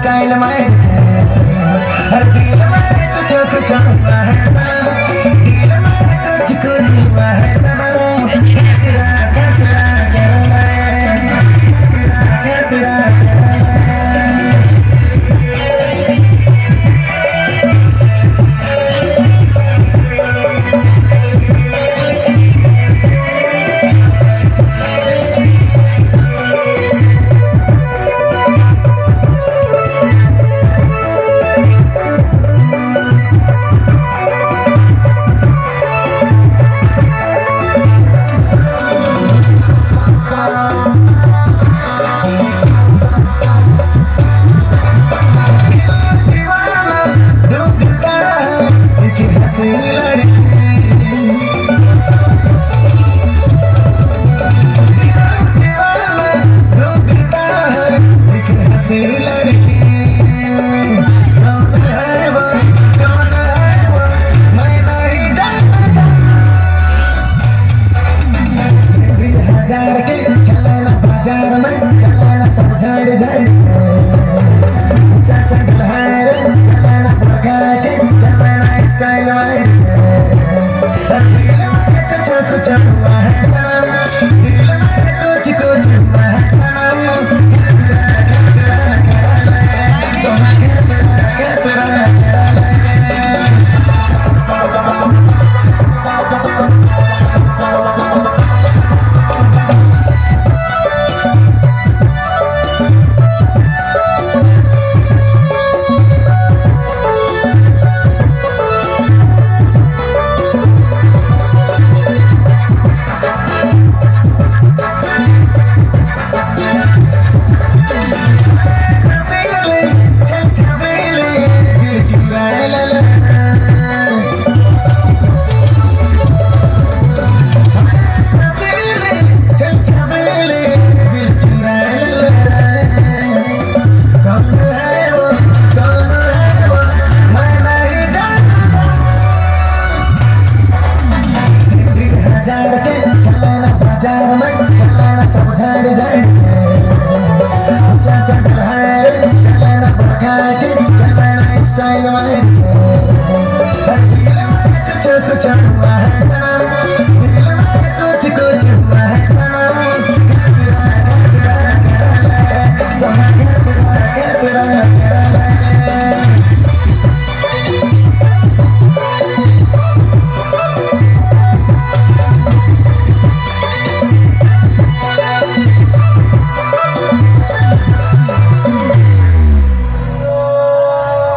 स्टाइल मार के। हर दिल में कुछ कुछ हुआ है सनम, दिल में कुछ कुछ हुआ है सनम। तेरा तेरा करना है, तेरा तेरा करना है। कुछ हुआ है सनम, दिल में कुछ कुछ हुआ है सनम। स्टाइल मार के, कुछ कुछ हुआ